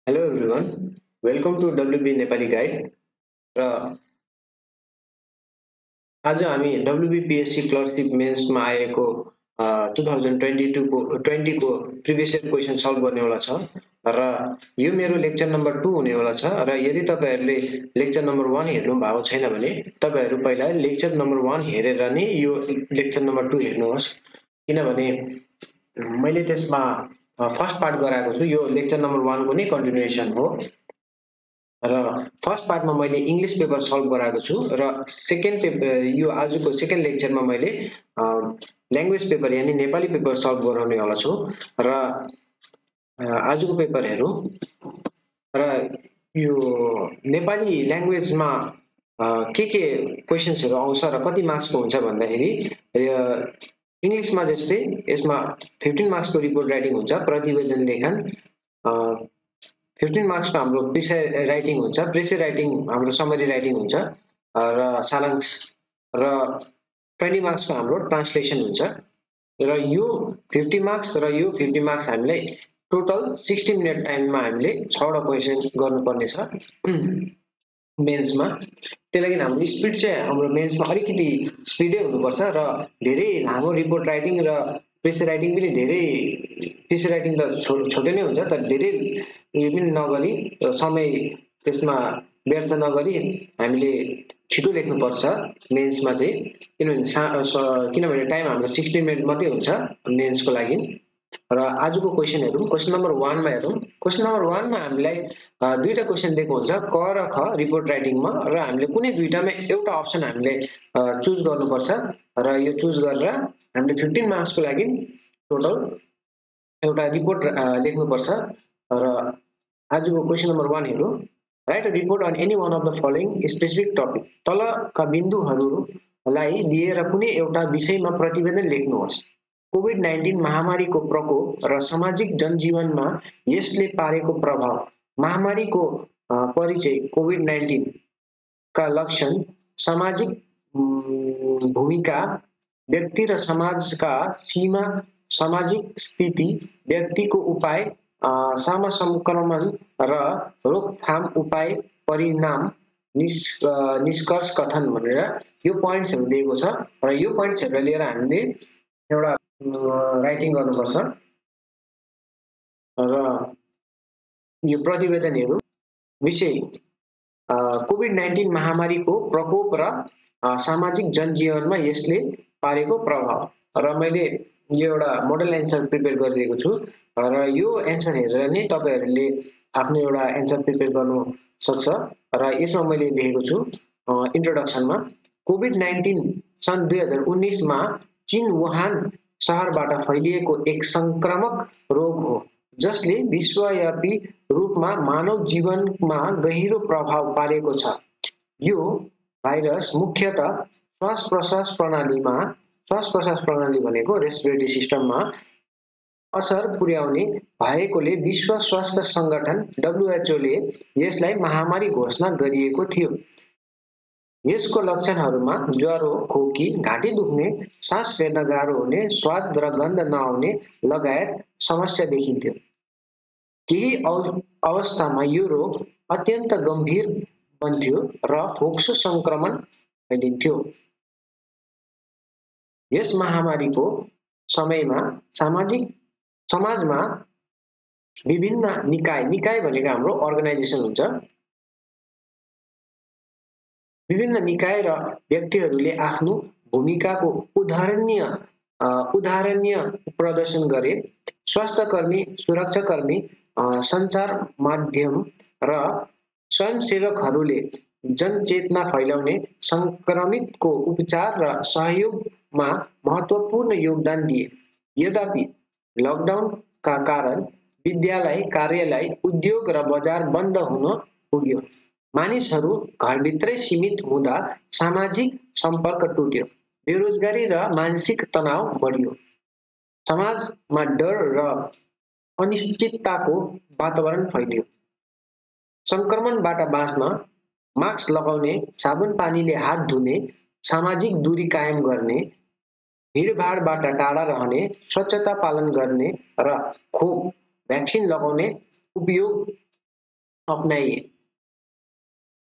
Hello everyone, welcome to WB Nepali Guide र आज हामी WBPSC क्लर्कसिप मेन्समा आएको 2022 को 20 को प्रिभियस इयर क्वेसन सल्भ गर्नेवाला छ र यो मेरो लेक्चर नम्बर 2 हुनेवाला छ र यदि तपाईहरुले लेक्चर नम्बर 1 हेर्नु भएको छैन भने तपाईहरु पहिला लेक्चर नम्बर 1 हेरेर नै यो लेक्चर नम्बर 2 हेर्नुहोस् किनभने मैले त्यसमा फर्स्ट पार्ट गराएको छु यो लेक्चर नम्बर 1 को नै कन्टिन्युएसन हो र फर्स्ट पार्टमा मैले इंग्लिश पेपर सल्भ गराएको छु र सेकेन्ड पेपर यो आजको सेकेन्ड लेक्चरमा मैले ल्याङ्ग्वेज पेपर यानी नेपाली पेपर सल्भ गराउनेवाला छु र आजको पेपर हेरौँ र यो नेपाली ल्याङ्ग्वेजमा के क्वेशन्सहरु आउँछ र कति मार्क्सको हुन्छ भन्दाखेरि इंग्लिशमा जस्तै यसमा 15 मार्क्सको रिपोर्ट राइटिङ हुन्छ प्रतिवेदन लेखन 15 मार्क्सको हाम्रो प्रेसर राइटिङ हुन्छ प्रेसर राइटिङ हाम्रो समरी राइटिङ हुन्छ र सारांश र 20 मार्क्सको हाम्रो ट्रान्सलेसन हुन्छ र यो 50 मार्क्स र यो 50 मार्क्स हामीले टोटल 60 मिनेट टाइममा हामीले 6 वटा क्वेशन गर्नुपर्ने छ मेन्समा त्यसैले हाम्रो स्पिड चाहिँ हाम्रो मेन्समा अलिकति स्पिडै हुनुपर्छ र धेरै लामो रिपोर्ट राइटिङ र प्रेसर राइटिङ पनि धेरै प्रेसर राइटिङ त छोटो नै हुन्छ तर धेरै यो पनि नगरी समय त्यसमा व्यर्थ नगरी हामीले छिटो लेख्नु पर्छ मेन्समा चाहिँ किनभने टाइम हाम्रो 60 मिनेट मात्रै हुन्छ मेन्सको लागि र आजको क्वेशन हेरौँ क्वेशन नम्बर 1 मा हेरौँ क्वेशन नम्बर 1 मा हामीलाई दुईटा क्वेशन दिएको हुन्छ क र ख रिपोर्ट राइटिङमा र हामीले कुनै दुईटामा एउटा अप्सन हामीले चुज गर्नुपर्छ र यो चुज गरेर हामीले 15 मार्क्सको लागि टोटल एउटा रिपोर्ट लेख्नुपर्छ र आजको क्वेशन नम्बर 1 हेरौँ write a report on any one of the following specific topic तलका बिन्दुहरूलाई लिएर कुनै एउटा विषयमा प्रतिवेदन लेख्नुहोस् कोभिड-19 महामारीको प्रकोप र सामाजिक जनजीवनमा यसले पारेको प्रभाव महामारीको परिचय कोभिड-19 का लक्षण सामाजिक भूमिका व्यक्ति र समाजका सीमा सामाजिक स्थिति व्यक्तिको उपाय समसंक्रमण र रोकथाम उपाय परिणाम निष्कर्ष कथन भनेर यो पोइन्ट्सहरु दिएको छ र यो पोइन्ट्सहरु लिएर हामीले एउटा राइटिङ गर्नुपर्छ र यो प्रतिवेदनहरु विषय कोभिड-19 महामारीको प्रकोप र सामाजिक जनजीवनमा यसले पारेको प्रभाव र मैले यो एउटा मोडल एन्सर प्रिपेयर गरिदिएको छु र यो एन्सर हेरेर नै तपाईहरुले आफ्नो एउटा एन्सर प्रिपेयर गर्नु सक्छ र यसमा मैले लेखेको छु इन्ट्रोडक्सनमा कोभिड-19 सन् 2019 मा चीन वुहान शहरबाट फैलिएको एक संक्रामक रोग हो जसले विश्वव्यापी रूपमा मानव जीवनमा गहिरो प्रभाव पारेको छ यो भाइरस मुख्यतः श्वास प्रश्वास प्रणाली भनेको रेस्पिरेटरी सिस्टममा असर पुर्याउने भएकोले विश्व स्वास्थ्य संगठन WHO ले यसलाई महामारी घोषणा गरिएको थियो यसको लक्षणहरुमा ज्वरो खोकी घाँटी दुख्ने सास फेर्न गाह्रो हुने स्वाद र गन्ध नआउने लगायत समस्या देखिन्थ्यो केही अवस्थामा यो रोग अत्यन्त गम्भीर बन्थ्यो र फोक्सो संक्रमण फैलिन्थ्यो यस महामारीको समयमा समाजमा विभिन्न निकाय भनेको हाम्रो अर्गनाइजेसन हुन्छ विभिन्न निकाय र व्यक्तिहरूले आफ्नो भूमिकाको उदाहरणीय प्रदर्शन गरे स्वास्थ्यकर्मी सुरक्षाकर्मी सञ्चार माध्यम र स्वयंसेवकहरूले जनचेतना फैलाउने संक्रमितको उपचार र सहयोगमा महत्त्वपूर्ण योगदान दिए यद्यपि लकडाउनका कारण विद्यालय कार्यालय उद्योग र बजार बन्द हुन पुग्यो मानिसहरू घरभित्रै सीमित हुँदा सामाजिक सम्पर्क टुट्यो बेरोजगारी र मानसिक तनाव बढ्यो समाजमा डर र अनिश्चितताको वातावरण फैलियो संक्रमणबाट बाँच्न मास्क लगाउने साबुन पानीले हात धुने सामाजिक दूरी कायम गर्ने भीडभाडबाट टाढा रहने स्वच्छता पालन गर्ने र खोप भ्याक्सिन लगाउने उपयोग अपनाइए।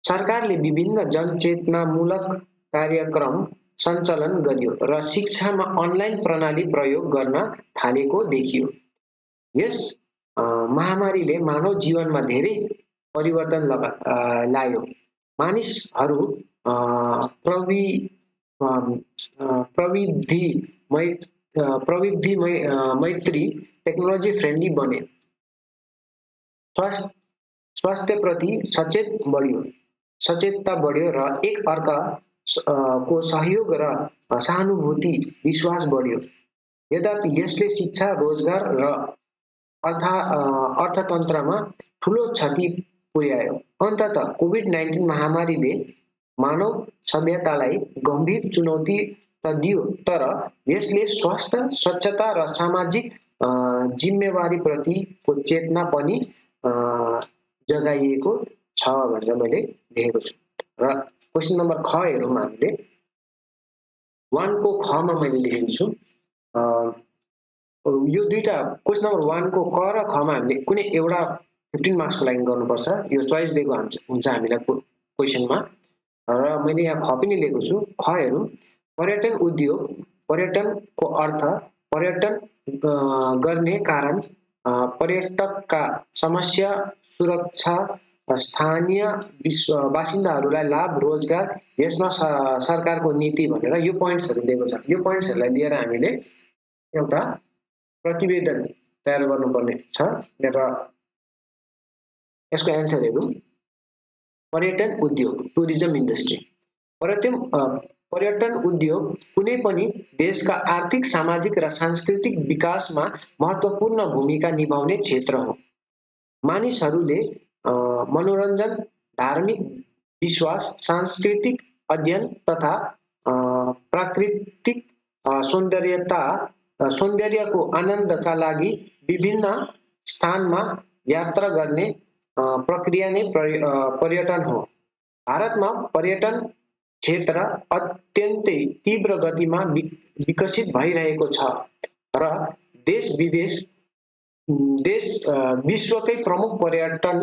सरकारले विभिन्न जनचेतनामूलक कार्यक्रम सञ्चालन गर्यो र शिक्षामा अनलाइन प्रणाली प्रयोग गर्न थालेको देखियो। यस महामारीले मानव जीवनमा धेरै परिवर्तन ल्यायो। मानिसहरू प्रविधि मैत्री टेक्नोलोजी फ्रेन्डली बने। स्वास्थ्यप्रति सचेतता बढ्यो र एक अर्का को सहयोग र सहानुभूति विश्वास बढ्यो। यद्यपि यसले शिक्षा, रोजगार र अर्थतन्त्रमा ठूलो क्षति पुर्यायो। अन्ततः कोभिड-19 महामारीले मानव सभ्यतालाई गम्भीर चुनौती त दियो, तर यसले स्वास्थ्य, स्वच्छता र सामाजिक जिम्मेवारीप्रतिको चेतना पनि जगाइएको छ भनेर मैले लेखेको छु। र क्वेशन नम्बर ख हेरौँ हामीले। 1 को ख मा मैले लेखेको छु। यो दुईटा क्वेशन नम्बर 1 को क र ख मा हामीले कुनै एउटा 15 मार्क्स को लागि गर्नुपर्छ। यो चोइस दिएको हुन्छ हामीलाई क्वेशनमा। र मैले यहाँ ख पनि लेखेको छु। ख हेरौँ। पर्यटन उद्योग, पर्यटनको अर्थ, पर्यटन गर्ने कारण, पर्यटकका समस्या, सुरक्षा, स्थानीय बासिन्दाहरूलाई लाभ, रोजगार, यसमा सरकारको नीति भनेर यो पोइन्ट्सहरु दिएको छ। यो पोइन्ट्सहरुलाई लिएर हामीले एउटा प्रतिवेदन तयार गर्नुपर्ने छ र यसको एन्सर हेरौँ। पर्यटन उद्योग, टुरिज्म इन्डस्ट्री। पर्यटन उद्योग कुनै पनि देशका आर्थिक, सामाजिक र सांस्कृतिक विकासमा महत्त्वपूर्ण भूमिका निभाउने क्षेत्र हो। मानिसहरूले मनोरञ्जन, धार्मिक विश्वास, सांस्कृतिक अध्ययन तथा प्राकृतिक सौन्दर्यको आनन्दका लागि विभिन्न स्थानमा यात्रा गर्ने प्रक्रिया नै पर्यटन हो। भारतमा पर्यटन क्षेत्र अत्यन्तै तीव्र गतिमा विकसित भइरहेको छ र विश्वकै प्रमुख पर्यटन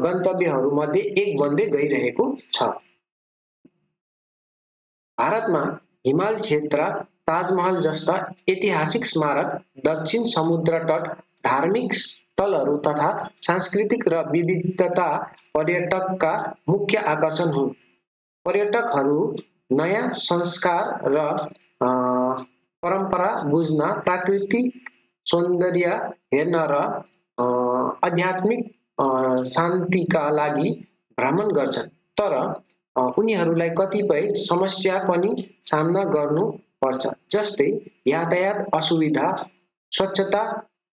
गन्तव्यहरू मध्ये एक बन्दै गइरहेको छ। भारतमा हिमाल क्षेत्र, ताजमहल जस्ता ऐतिहासिक स्मारक, दक्षिण समुद्र तट, धार्मिक स्थलहरू तथा सांस्कृतिक र विविधता पर्यटकका मुख्य आकर्षण हुन्। पर्यटकहरू नयाँ संस्कार र परम्परा बुझ्न, प्राकृतिक सौन्दर्य हेर्न र आध्यात्मिक शान्तिका लागि भ्रमण गर्छन्, तर उनीहरूलाई कतिपय समस्या पनि सामना गर्नु पर्छ, जस्तै यातायात असुविधा, स्वच्छता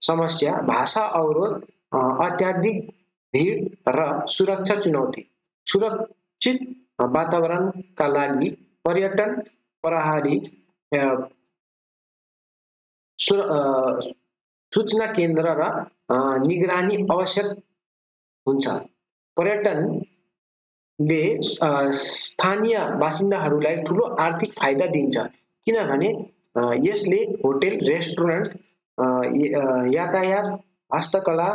समस्या, भाषा अवरोध, अत्याधिक भीड र सुरक्षा चुनौती। सुरक्षित वातावरणका लागि पर्यटन प्रहरी, सूचना केन्द्र र निगरानी आवश्यक हुन्छ। पर्यटनले स्थानीय बासिन्दाहरूलाई ठूलो आर्थिक फाइदा दिन्छ, किनभने यसले होटल, रेस्टुरेन्ट, यातायात, हस्तकला,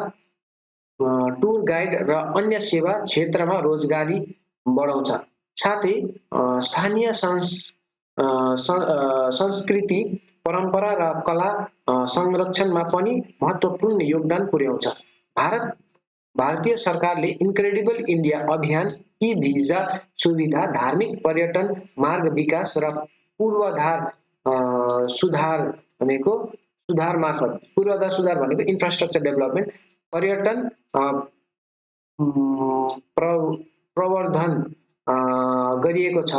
टुर गाइड र अन्य सेवा क्षेत्रमा रोजगारी बढाउँछ। साथै स्थानीय संस्कृति, परम्परा र कला संरक्षणमा पनि महत्त्वपूर्ण योगदान पुर्याउँछ। भारतीय सरकारले इन्क्रेडिबल इन्डिया अभियान, ई-भिजा सुविधा, धार्मिक पर्यटन मार्ग विकास र पूर्वाधार सुधार भनेको इन्फ्रास्ट्रक्चर डेभलपमेन्ट, पर्यटन प्रवर्धन गरिएको छ।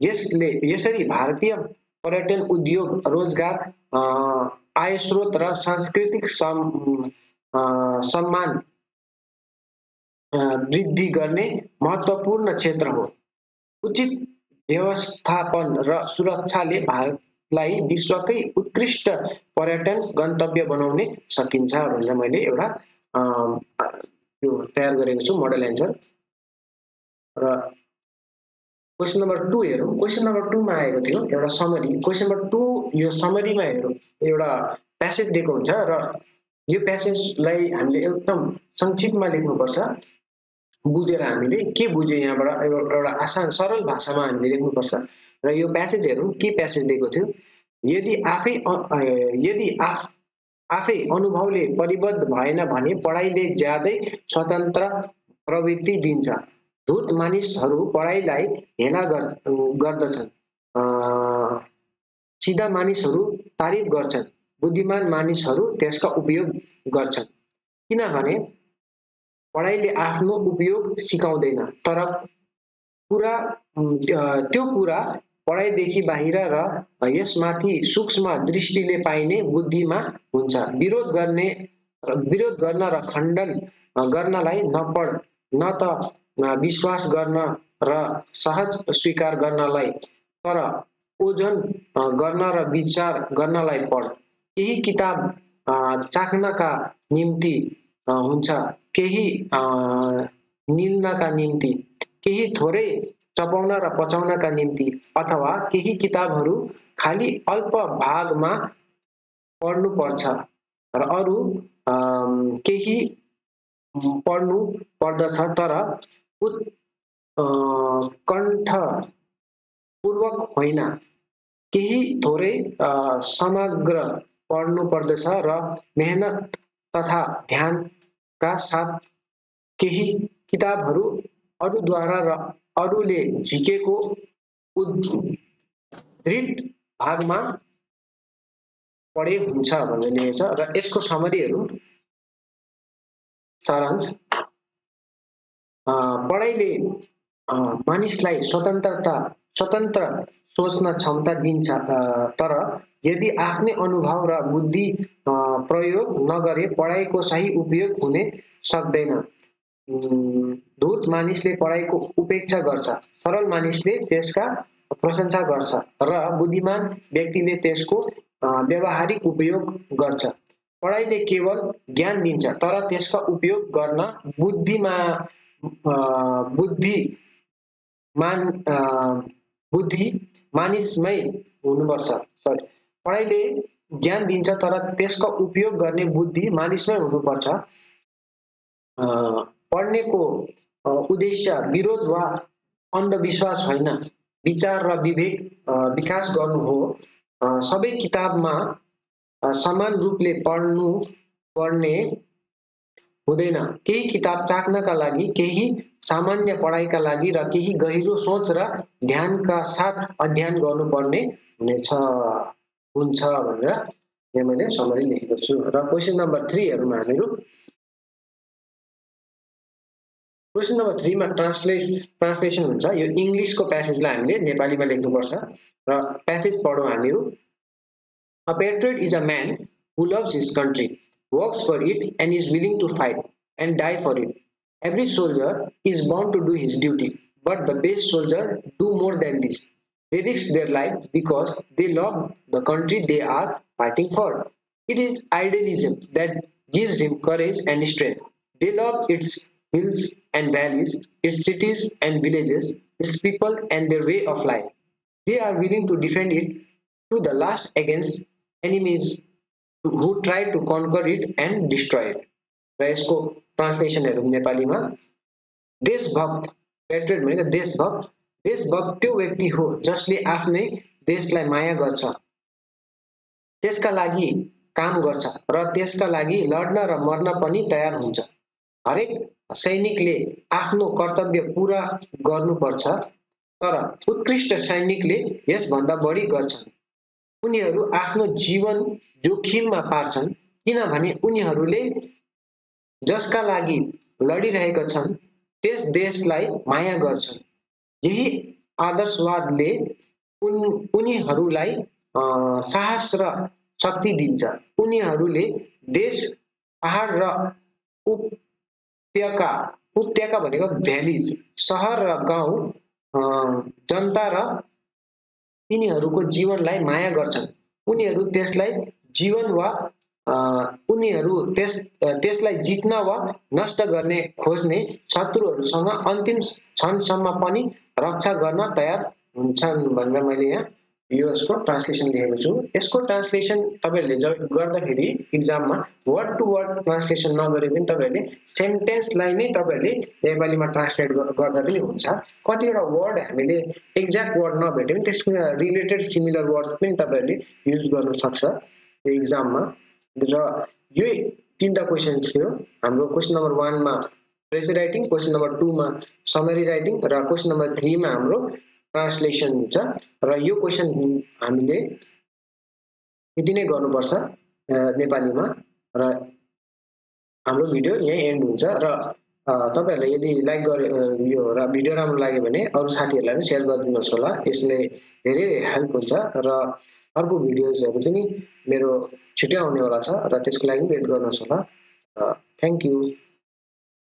यसरी भारतीय पर्यटन उद्योग रोजगार, आय स्रोत र सांस्कृतिक सम्मान वृद्धि गर्ने महत्त्वपूर्ण क्षेत्र हो। उचित व्यवस्थापन र सुरक्षाले भारतलाई विश्वकै उत्कृष्ट पर्यटन गन्तव्य बनाउन सकिन्छ भनेर मैले एउटा यो तयार गरेको छु मोडल एन्सर। र क्वेशन नम्बर 2 हेरौँ। क्वेशन नम्बर 2 मा आएको थियो एउटा समरी। क्वेशन नम्बर 2 यो समरीमा हेरौँ। एउटा प्यासेज दिएको हुन्छ र यो प्यासेजलाई हामीले एकदम संक्षिप्तमा लेख्नुपर्छ। बुझेर हामीले के बुझ्यो यहाँबाट एउटा आसान सरल भाषामा हामीले लेख्नुपर्छ र यो प्यासेज हेरौँ के प्यासेज दिएको थियो। यदि आफै अनुभवले परिबद्ध भएन भने पढाइले ज्यादै स्वतन्त्र प्रवृत्ति दिन्छ। धूर्त मानिसहरू पढाइलाई हेला गर्दछन्, सिधा मानिसहरू तारिफ गर्छन्, बुद्धिमान मानिसहरू त्यसका उपयोग गर्छन्। किनभने पढाइले आफ्नो उपयोग सिकाउँदैन, तर त्यो कुरा पढाइदेखि बाहिर र यसमाथि सूक्ष्म दृष्टिले पाइने बुद्धिमा हुन्छ। विरोध गर्न र खण्डन गर्नलाई न त विश्वास गर्न र सहज स्वीकार गर्नलाई, तर ओजन गर्न र विचार गर्नलाई पढ। केही किताब चाख्नका निम्ति हुन्छ, केही निल्नका निम्ति, केही थोरै चपाउन र पचाउनका निम्ति, अथवा केही किताबहरू खाली अल्प भागमा पढ्नु पर्छ र अरू केही पढ्नु पर्दछ तर उत्कण्ठापूर्वक होइन। केही थोरै समग्र पढ्नु पर्दछ र मेहनत तथा ध्यानका साथ। केही किताबहरू अरूद्वारा र अरूले झिकेको उद्धृत भागमा पढे हुन्छ भन्ने लेखेको छ र यसको समरीहरू सारांश। पढाइले मानिसलाई स्वतन्त्र सोच्न क्षमता दिन्छ, तर यदि आफ्नै अनुभव र बुद्धि प्रयोग नगरे पढाइको सही उपयोग हुने सक्दैन। धूर्त मानिसले पढाइको उपेक्षा गर्छ, सरल मानिसले त्यसका प्रशंसा गर्छ र बुद्धिमान व्यक्तिले त्यसको व्यावहारिक उपयोग गर्छ। पढाइले केवल ज्ञान दिन्छ, तर त्यसका उपयोग गर्न बुद्धि मानिसमै हुनुपर्छ। पढाइले ज्ञान दिन्छ, तर त्यसका उपयोग गर्ने बुद्धि मानिसमै हुनुपर्छ। पढ्नेको उद्देश्य विरोध वा अन्धविश्वास होइन, विचार र विवेक विकास गर्नु हो। सबै किताबमा समान रूपले पढ्नु पर्ने हुँदैन। केही किताब चाख्नका लागि, केही सामान्य पढाइका लागि र केही गहिरो सोच र ध्यानका साथ अध्ययन गर्नुपर्ने हुन्छ भनेर यहाँ मैले समरी लेखेको छु। र क्वेसन नम्बर 3 हेरौँ हामीहरू। क्वेसन नम्बर 3 मा ट्रान्सलेसन हुन्छ। यो इंग्लिशको प्यासेजलाई हामीले नेपालीमा लेख्नुपर्छ र प्यासेज पढौँ हामीहरू। A patriot is a man who loves his country, works for it and is willing to fight and die for it. Every soldier is bound to do his duty, but the best soldiers do more than this. They risk their life because they love the country they are fighting for. It is idealism that gives him courage and strength. They love its hills and valleys, its cities and villages, its people and their way of life. They are willing to defend it to the last against enemies who try to conquer it and destroy it. र यसको translation हेरौँ नेपालीमा। देशभक्त, patriot भनेको देशभक्त। देशभक्त त्यो व्यक्ति हो जसले आफ्नै देशलाई माया गर्छ, त्यसका लागि काम गर्छ र त्यसका लागि लड्न र मर्न पनि तयार हुन्छ। हरेक सैनिकले आफ्नो कर्तव्य पूरा गर्नुपर्छ, तर उत्कृष्ट सैनिकले यसभन्दा बढी गर्छन्। उनीहरू आफ्नो जीवन जोखिममा पार्छन् किनभने उनीहरूले जसका लागि लडिरहेका छन् त्यस देशलाई माया गर्छन्। यही आदर्शवादले उनीहरूलाई साहस र शक्ति दिन्छ। उनीहरूले देश, पहाड र उपत्यका भनेको भ्यालिज, सहर र गाउँ, जनता र तिनीहरूको जीवनलाई माया गर्छन्। उनीहरू त्यसलाई जीवन वा उनीहरू त्यसलाई जित्न वा नष्ट गर्ने खोज्ने शत्रुहरूसँग अन्तिम क्षणसम्म पनि रक्षा गर्न तयार हुन्छन् भनेर मैले यहाँ यो यसको ट्रान्सलेसन लेखेको छु यसको ट्रान्सलेसन तपाईहरुले गर्दाखेरि एक्जाममा वर्ड टु वर्ड ट्रान्सलेसन नगरे पनि तपाईहरुले सेन्टेन्सलाई नै तपाईहरुले नेपालीमा ट्रान्सलेट गर्दा पनि हुन्छ कतिवटा वर्ड हामीले एक्ज्याक्ट वर्ड नभेटे पनि त्यसको रिलेटेड सिमिलर वर्ड्स पनि तपाईहरुले युज गर्न सक्छ एक्जाममा र यो तीनटा क्वेशन थियो हाम्रो क्वेशन नम्बर 1 मा फ्रेज राइटिङ क्वेशन नम्बर 2 मा समरी राइटिङ र क्वेशन नम्बर 3 मा हाम्रो ट्रान्सलेसन हुन्छ र यो क्वेशन हामीले यति नै गर्नुपर्छ नेपालीमा र हाम्रो भिडियो यही एन्ड हुन्छ र तपाईहरुले यदि लाइक गरे यो भिडियो राम्रो लाग्यो भने अरु साथीहरुलाई पनि शेयर गरिदिनुहोस् होला यसले धेरै हेल्प हुन्छ र अर्को भिडियोजहरु पनि मेरो छिटै आउने वाला छ र त्यसको लागि वेट गर्नुहोस् होला थ्यांक यू